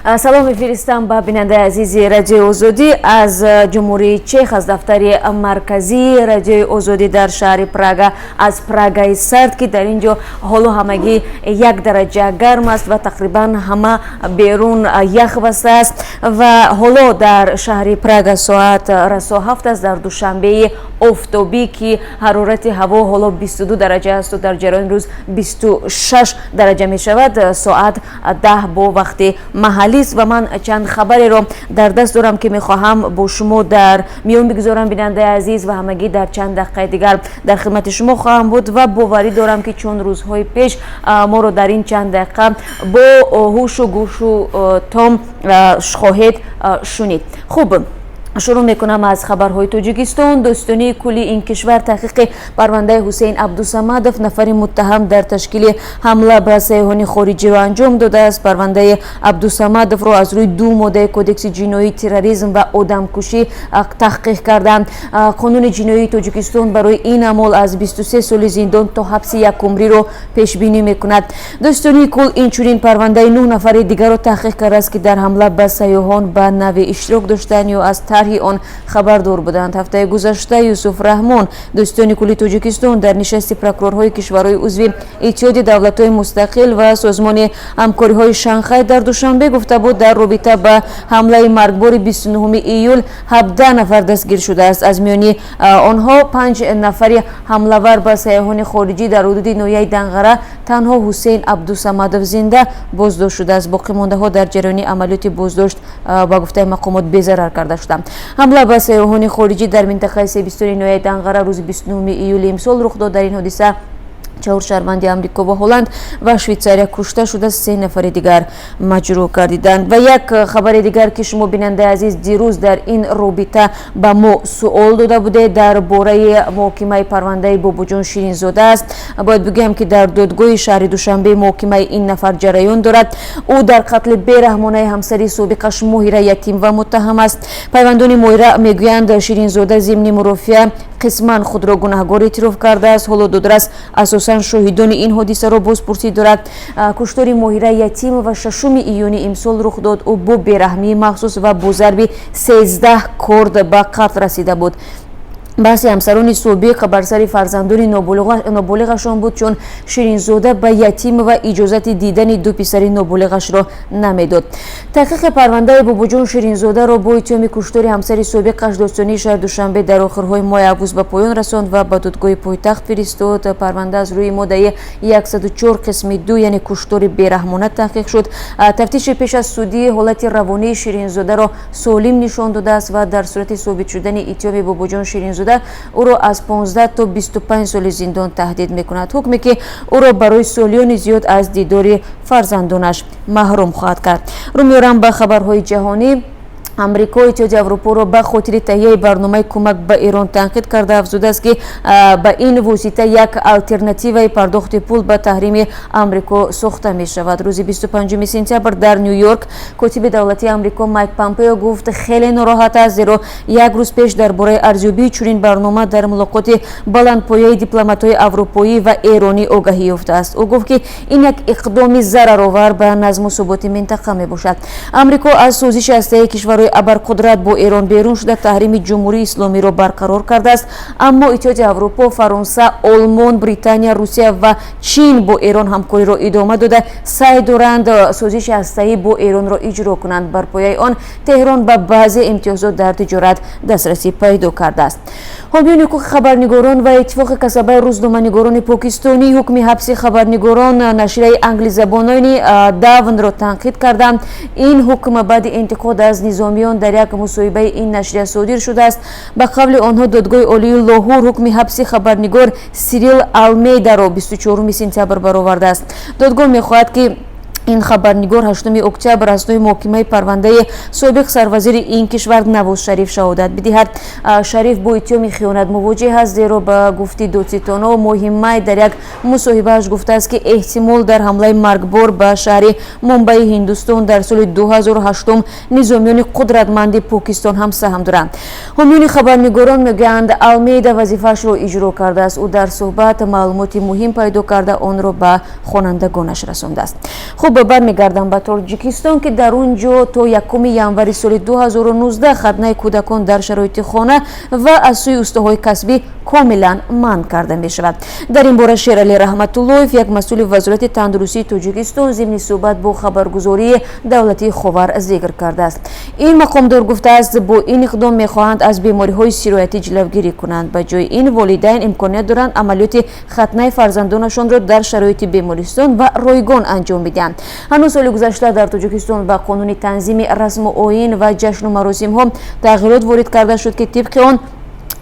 Салом мефиристам ба бинандаи азизи Радиои Озодӣ аз Ҷумҳурии Чех, аз дафтари марказии Радиои Озодӣ дар шаҳри Прага, аз Прагаи сард, ки дар ин ҷо ҳоло ҳамагӣ 1 дараҷа гарм аст ва тақрибан ҳама берун ях баста аст. Ва ҳоло дар шаҳри Прага соат расо 7 аст. Дар Душанбеи офтобӣ, ки ҳарорати ҳаво ҳоло 22 дараҷа асту дар ҷараёни рӯз 26 дараҷа мешавад, соат 10 бо вақти маҳаллист. Ва ман чанд хабареро дар даст дорам, ки мехоҳам бо шумо дар миён бигузорам, бинандаи азиз, ва ҳамагӣ дар чанд дақиқаи дигар дар хидмати шумо хоҳам буд. Ва боварӣ дорам, ки чун рӯзҳои пеш моро дар ин чанд дақиқа бо ҳушу гӯшу том хоҳед шунид. Хуб, шурӯъ мекунам аз хабарҳои Тоҷикистон. Додситонии кулли ин кишвар таҳқиқи парвандаи Ҳусейн Абдусамадов, нафари муттаҳам дар ташкили ҳамла ба сайёҳони хориҷиро анҷом додааст. Парвандаи Абдусамадовро аз рӯи ду моддаи Кодекси ҷиноӣ, терроризм ва одамкушӣ, таҳқиқ карданд. Қонуни ҷиноии Тоҷикистон барои ин амал аз 23 соли зиндон то ҳабси якумриро пешбинӣ мекунад. Додситонии кул инчунин парвандаи нӯҳ нафари дигарро таҳқиқ кардааст, ки дар ҳамла ба сайёҳон ба навъе иштирок доштанд ё аз тарҳи он хабардор буданд. Ҳафтаи гузашта Юсуф Раҳмон, додситони кулли Тоҷикистон, дар нишасти прокурорҳои кишварҳои узви Иттиҳоди давлатҳои мустақил ва Созмони ҳамкориҳои Шанхай дар Душанбе гуфта буд, дар робита ба ҳамлаи маргбори 29 июл 17 нафар дастгир шудааст. Аз миёни онҳо, панҷ нафари ҳамлавар ба сайёҳони хориҷӣ дар ҳудуди ноҳияи Данғара, танҳо Ҳусейн Абдусамадов зинда боздошт шудааст. Боқимондаҳо дар ҷараёни амалиёти боздошт, ба гуфтаи мақомот, безарар карда шуданд. Ҳамла ба сайёҳони хориҷӣ дар минтақаи Себистони ноҳияи Данғара рӯзи 29 июли имсол рух дод. Дар ин ҳодиса чаҳор шаҳрванди Амрико ва Ҳолланд ва Швейтсария кушта шуда, се нафари дигар маҷрӯҳ гардиданд. Ва як хабари дигар, ки шумо, бинандаи азиз, дирӯз дар ин робита ба мо суол дода будед, дар бораи муҳокимаи парвандаи Бобоҷон Ширинзода аст. Бояд бигӯям, ки дар додгоҳи шаҳри Душанбе муҳокимаи ин нафар ҷараён дорад. Ӯ дар қатли бераҳмонаи ҳамсари собиқаш Моҳира Ятимова муттаҳам аст. Пайвандони Моҳира мегӯянд, Ширинзода зимни мурофиа қисман худро гунаҳгор эътироф кардааст. Ҳоло додрас асосан шоҳидони ин ҳодисаро бозпурсӣ дорад. Куштори Моҳира Ятимова 6 июни имсол рух дод. Ӯ бо бераҳмии махсус ва бо зарби 13 корд ба қатл расида буд. Баҳси ҳамсарони собиқ бар сари фарзандони ноболиғашон буд, чун Ширинзода ба Ятимова иҷозати дидани ду писари ноболиғашро намедод. Таҳқиқи парвандаи Бобоҷон Ширинзодаро бо иттиҳоми куштори ҳамсари собиқаш додситонии шаҳри Душанбе дар охирҳои моҳи август ба поён расонд ва ба додгоҳи пойтахт фиристод. Парванда аз рӯи моддаи 104 қисми 2, яъне куштори бераҳмона, таҳқиқ шуд. Тафтиши пеш аз судӣ ҳолати равонии Ширинзодаро солим нишон додааст ва дар сурати собит шудани иттиҳоми Бобоҷон Ширинзода ӯро аз 15 то 25 соли зиндон таҳдид мекунад, ҳукме ки ӯро барои солиёни зиёд аз дидори фарзандонаш маҳрум хоҳад кард. Рӯ меорам ба хабарҳои ҷаҳонӣ. Амрико Иттиҳоди Аврупоро ба хотири таҳияи барномаи кӯмак ба Эрон танқид карда, афзудааст, ки ба ин восита як алтернативаи пардохти пул ба таҳрими Амрико сохта мешавад. Рӯзи 25 сентябр дар Ню Йорк котиби давлатии Амрико Майк Помпео гуфт, хеле нороҳат аст, зеро як рӯз пеш дар бораи арзёбии чунин барнома дар мулоқоти баландпояи дипломатҳои аврупоӣ ва эронӣ огаҳӣ ёфтааст. Ӯ гуфт, ки ин як иқдоми зараровар ба назму суботи минтақа мебошад. Амрико аз созиши ҳастаи кишварҳои абарқудрат бо Эрон берун шуда, таҳрими Ҷумҳурии Исломиро барқарор кардааст. Аммо Иттиҳоди Аврупо, Фаронса, Олмон, Британия, Русия ва Чин бо Эрон ҳамкориро идома дода, саъй доранд созиши ҳастаӣ бо Эронро иҷро кунанд. Бар пояи он Теҳрон ба баъзе имтиёзот дар тиҷорат дастрасӣ пайдо кардааст. Ҳомиёни ҳуқуқи хабарнигорон ва Иттифоқи касабаи рӯзноманигорони покистонӣ ҳукми ҳабси хабарнигорон нашрияи англизабонони Давнро танқид карданд. Ин ҳукм баъди интиқод аз низомиён дар як мусоҳибаи ин нашрия содир шудааст. Ба қавли онҳо, додгоҳи олии Лоҳур ҳукми ҳабси хабарнигор Сирил Алмейдаро 24 сентябр баровардааст. Додгоҳ мехоҳад, ки ин хабарнигор 8 октябр аз нӯи муҳокимаи парвандаи собиқ сарвазири ин кишвар Навоз Шариф шаҳодат бидиҳад. Шариф бо иттиҳоми хиёнат мувоҷеҳ аст, зеро ба гуфти додситонҳо моҳи май дар як мусоҳибааш гуфтааст, ки эҳтимол дар ҳамлаи маргбор ба шаҳри Мумбаи Ҳиндустон дар соли 2008 низомиёни қудратманди Покистон ҳам саҳм доранд. Ҳомиёни хабарнигорон мегӯянд, Алмейда вазифаашро иҷро кардааст. Ӯ дар суҳбат маълумоти муҳим пайдо карда, онро ба хонандагонаш расондааст. Хуб. Хуб, бармегардам ба Тоҷикистон, ки дар он ҷо то 1 январи соли 2019 хатнаи кӯдакон дар шароити хона ва аз сӯи устаҳои касбӣ комилан манъ карда мешавад. Дар ин бора Шералӣ Раҳматуллоев, як масъули Вазорати тандурустии Тоҷикистон, зимни суҳбат бо хабаргузории давлатии Ховар зикр кардааст. Ин мақомдор гуфтааст, бо ин иқдом мехоҳанд аз бемориҳои сироятӣ ҷилавгирӣ кунанд. Ба ҷои ин волидайн имконият доранд амалиёти хатнаи фарзандонашонро дар шароити бемористон ва ройгон анҷом бидиҳанд. Ҳанӯз соли гузашта дар Тоҷикистон ба қонуни танзими расму оин ва ҷашну маросимҳо тағйирот ворид карда шуд, ки тибқи он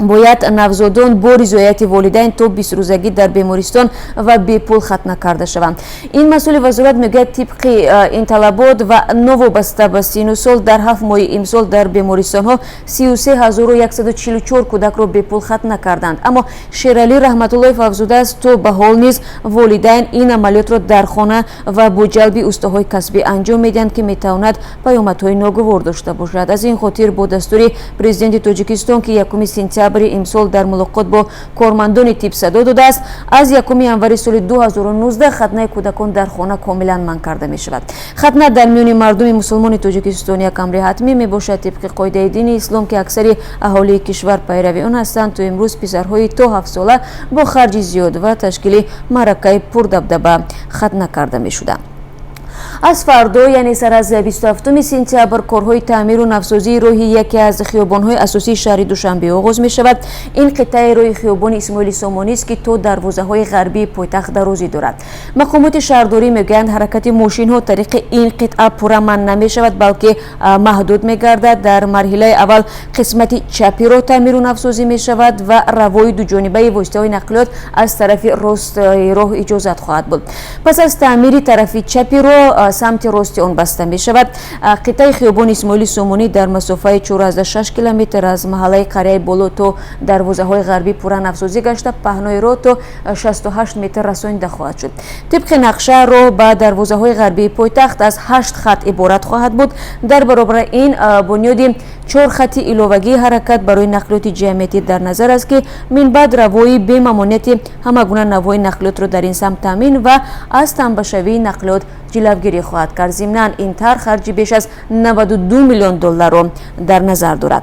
бояд навзодон бо ризояти волидайн то 20-рӯзагӣ дар бемористон ва бепул хатна карда шаванд. Ин масъули вазорат мегӯяд, тибқи ин талабот ва новобаста ба сину сол дар 7 моҳи имсол дар бемористонҳо 33 144 кӯдакро бепул хатна карданд. Аммо Шералӣ Раҳматуллоев афзудааст, то ба ҳол низ волидайн ин амалиётро дар хона ва бо ҷалби устаҳои касбӣ анҷом медиҳанд, ки метавонад паёмадҳои ногувор дошта бошад. Аз ин хотир бо дастури Президенти Тоҷикистон, ки 1 сентябри имсол дар мулоқот бо кормандони тиб садо додааст, аз 1 январи соли 2019 хатнаи кӯдакон дар хона комилан манъ карда мешавад. Хатна дар миёни мардуми мусулмони Тоҷикистон як амри ҳатмӣ мебошад. Тибқи қоидаи дини ислом, ки аксари аҳолии кишвар пайрави он ҳастанд, то имрӯз писарҳои то 7-сола бо харҷи зиёд ва ташкили маъракаи пурдабдаба хатна карда мешуданд. Аз фардо, яъне сар аз 27 сентябр, корҳои таъмиру навсозии роҳи яке аз хиёбонҳои асосии шаҳри Душанбе оғоз мешавад. Ин қитъаи роҳи хиёбони Исмоили Сомонист, ки то дарвозаҳои ғарбии пойтахт дарозӣ дорад. Мақомоти шаҳрдорӣ мегӯянд, ҳаракати мошинҳо тариқи ин қитъа пурра манъ намешавад, балки маҳдуд мегардад. Дар марҳилаи аввал қисмати чапи роҳ таъмиру навсозӣ мешавад ва равои дуҷонибаи воситаҳои нақлиёт аз тарафи рости роҳ иҷозат хоҳад буд. Пас аз таъмири тарафи чапи роҳ самти рости он баста мешавад. Қитъаи хиёбони Исмоили Сомонӣ дар масофаи 4,6 километр аз маҳаллаи Қарияи Боло то дарвозаҳои ғарбӣ пурра навсозӣ гашта, паҳнои роҳ то 68 метр расонида хоҳад шуд. Тибқи нақша, роҳ ба дарвозаҳои ғарбии пойтахт аз ҳашт хат иборат хоҳад буд. Дар баробари ин бунёди чор хати иловагии ҳаракат барои нақлиёти ҷамъиятӣ дар назар аст, ки минбаъд равои бемамониати ҳама гуна навъҳои нақлиётро дар ин самт таъмин ва аз тамбашавии нақлиёт ҷилавгирӣ хоҳад кард. Зимнан ин тарҳ харҷи беш аз 92 миллион долларро дар назар дорад.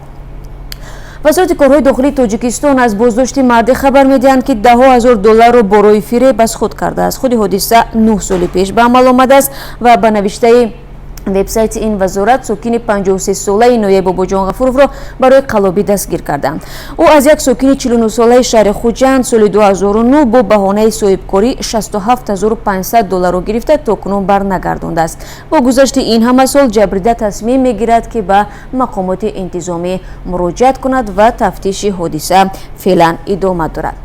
Вазорати корҳои дохилии Тоҷикистон аз боздошти марде хабар медиҳанд, ки даҳҳо ҳазор долларро бо роҳи фиреб аз худ кардааст. Худи ҳодиса 9 соли пеш ба амал омадааст ва ба навиштаи вебсайти ин вазорат, сокини 53-солаи ноҳияи Бобоҷон Ғафуровро барои қаллобӣ дастгир карданд. Ӯ аз як сокини 49-солаи шаҳри Хуҷанд соли 2009 бо баҳонаи соҳибкорӣ 67 500 долларро гирифта, то кунун барнагардондааст. Бо гузашти ин ҳама сол ҷабрдида тасмим мегирад, ки ба мақомоти интизомӣ муроҷиат кунад ва тафтиши ҳодиса феълан идома дорад.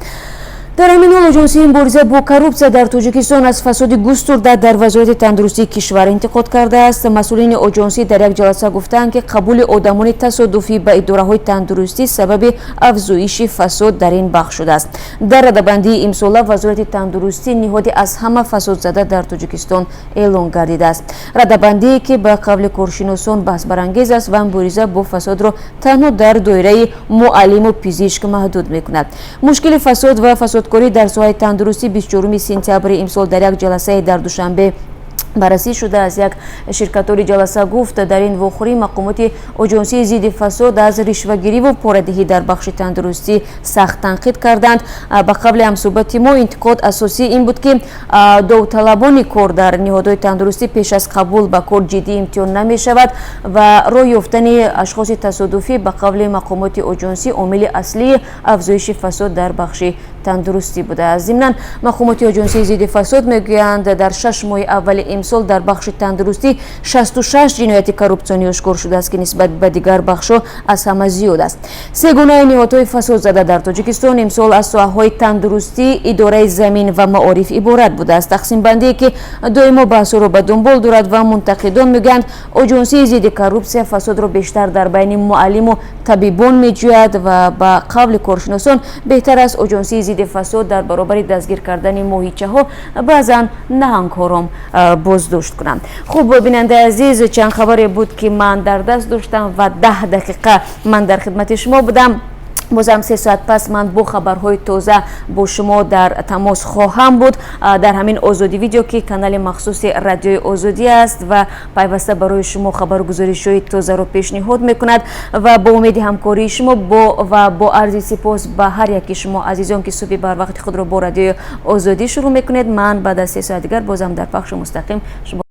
Дар ҳамин ҳол Оҷонсии мубориза бо коррупсия дар Тоҷикистон аз фасоди густурда дар Вазорати тандурустии кишвар интиқод кардааст. Масъулини оҷонсӣ дар як ҷаласа гуфтаанд, ки қабули одамони тасодуфӣ ба идораҳои тандурустӣ сабаби афзоиши фасод дар ин бахш шудааст. Дар радабандии имсола Вазорати тандурустӣ ниҳоди аз ҳама фасодзада дар Тоҷикистон эълон гардидааст. Радабандие, ки ба қавли коршиносон баҳсбарангез аст ва мубориза бо фасодро танҳо дар доираи муаллиму пизишк маҳдуд мекунад. Мушкили фасод ва фасодкорӣ дар соҳаи тандурустӣ 24 сентябри имсол дар як ҷаласае дар Душанбе баррасӣ шуда, аз як ширкатдори ҷаласа гуфт, дар ин вохӯрӣ мақомоти Оҷонсии зидди фасод аз ришвагириву порадиҳӣ дар бахши тандурустӣ сахт танқид карданд. Ба қавли ҳамсӯҳбати мо, интиқод асосӣ ин буд, ки довталабони кор дар ниҳодҳои тандурустӣ пеш аз қабул ба кор ҷиддӣ имтиҳон намешавад ва роҳ ёфтани ашхоси тасодуфӣ, ба қавли мақомоти оҷонсӣ, омили аслии афзоиши фасод дар бахши тандурустӣ будааст. Зимнан мақомоти Оҷонсии зидди фасод мегӯянд, дар 6 моҳи аввали имсол дар бахши тандурустӣ 66 ҷинояти коррупсионӣ ошкор шудааст, ки нисбат ба дигар бахшҳо аз ҳама зиёд аст. Сегунаи ниҳодҳои фасодзада дар Тоҷикистон имсол аз соҳаҳои тандурустӣ, идораи замин ва маориф иборат будааст. Тақсимбандие, ки доимо баҳсҳоро ба дунбол дорад ва мунтақидон мегӯянд, Оҷонсии зидди коррупсия фасодро бештар дар байни муаллиму табибон меҷӯяд ва ба қавли коршиносон, беҳтар аст Оҷонсии зидди фасод дар баробари дастгир кардани моҳичаҳо баъзан наҳангҳоро боздошт кунанд. Хуб, бинандаи азиз, чанд хабаре буд, ки ман дар даст доштам ва 10 дақиқа ман дар хидмати шумо будам. Бозам 3 соат пас ман бо хабарҳои тоза бо шумо дар тамос хоҳам буд дар ҳамин Озодӣ Видео, ки канали махсуси Радиои Озодӣ аст ва пайваста барои шумо хабару гузоришҳои тозаро пешниҳод мекунад. Ва бо умеди ҳамкории шумо ва бо арзи сипос ба ҳар яки шумо азизон, ки субҳи барвақти худро бо Радиои Озодӣ шурӯъ мекунед, ман баъд аз 3 соат дигар бозам дар пахши мустақим шумо